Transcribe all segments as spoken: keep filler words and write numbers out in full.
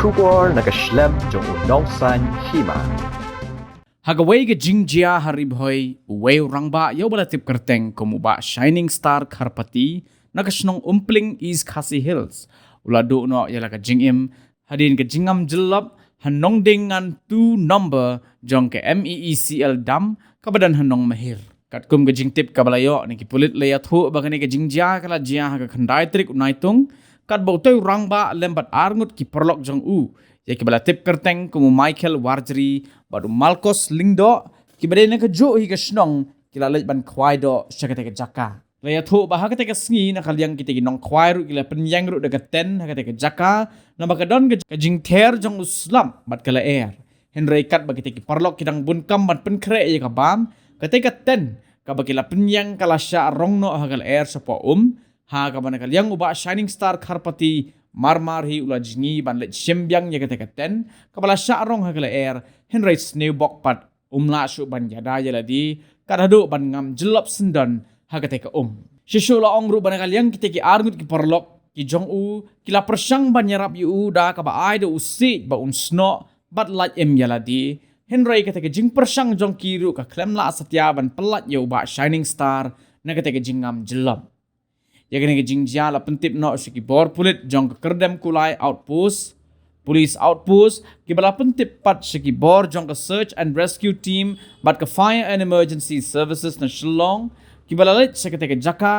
Khubor na ka shlem jong u Nongsaiñ Hima. Ha kawei ka jingjia ha Ri Bhoi, uwei u rangbah ïa uba la tip kyrteng kum u Bah Shining Star Kharpati, na ka shnong Umpling, East Khasi Hills, u la duh noh ïa la ka jingim hadien ka jingngam jyllop ha nongding ngan two number jong ka MEECL dam kaba don ha Nongmahir. Katkum ka jingtip kaba la ïoh na ki pulit, la ïathuh ba kane ka jingjia ka la jia ha ka khyndai tarik u Naitung, katba utei u rangbah lem bad arngut ki paralok jong u, ïa kiba la tip kyrteng kum u Michael Warjri bad u Malkos Lyngdoh, kiba dei na kajuh hi ka shnong, ki la leit ban khwai doh sha katei ka jaka. La ïathuh ba ha katei ka sngi, na ka liang kitei ki nongkhwai ruh ki la pynïeng ruh da ka tent ha katei ka jaka, naba ka don ka, ka jingther jong u slap bad ka lyer. Hynrei katba kitei ki paralok ki dang bun kam ban pynkhreh ïa ka bam, katei ka tent kaba ki la pynïeng ka la shah rong noh ha ka lyer shapoh um, ha kaba na ka liang u Bah Shining Star Kharpati marmar hi u la jngi ban leit shim biang ïa katei ka tent kaba la shah rong ha ka lyer, hynrei sniew bok pat um lah shuh ban ïada ïa lade, kat haduh ban ngam jyllop syndon ha katei ka um. Shisha la ong ruh ba na ka liang kitei ki arngut ki paralok ki jong u, ki la pyrshang ban ïarap ïa u da kaba ai da u siej ba un snoh bad lait im ïa lade, hynrei katei ka jingpyrshang jong ki ruh ka khlem lah satia ban pyllait ïa u Bah Shining Star na katei ka jingngam jyllop. Ïa kane ka jingjia la pyntip noh sha ki bor pulit jong ka Kyrdemkulai Outpost, Police Outpost, kiba la pyntip pat sha ki bor jong ka Search and Rescue Team bad ka Fire and Emergency Services na Shillong, kiba la leit sha katei ka jaka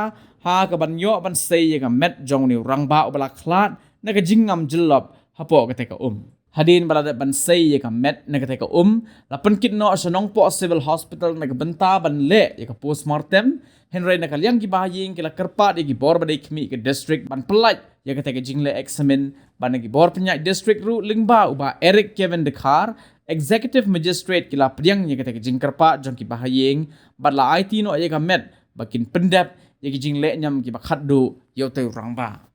ha kaban ïoh ban sei ïa ka met jong une u rangbah uba la khlad na ka jingngam jyllop hapoh katei ka um. Hadien ba la dep ban sei ïa ka met na katei ka um, la pynkit noh sha Nongpoh Civil Hospital na ka bynta ban leh ïa ka postmortem, hynrei na ka liang ki bahaïing ki la kyrpad ïa ki bor ba dei khmih ka district ban pyllait ïa katei ka jingleh examine, bad na ki bor pynïaid district ruh lyngba u Bah Eric Kevin Dkhar, Executive Magistrate, ki la pdiang ïa katei ka jingkyrpad jong ki bahaïing bad la aiti noh ïa ka met ba kin pyndep ïa ki jingleh niam kiba khatduh ïa utei u rangbah.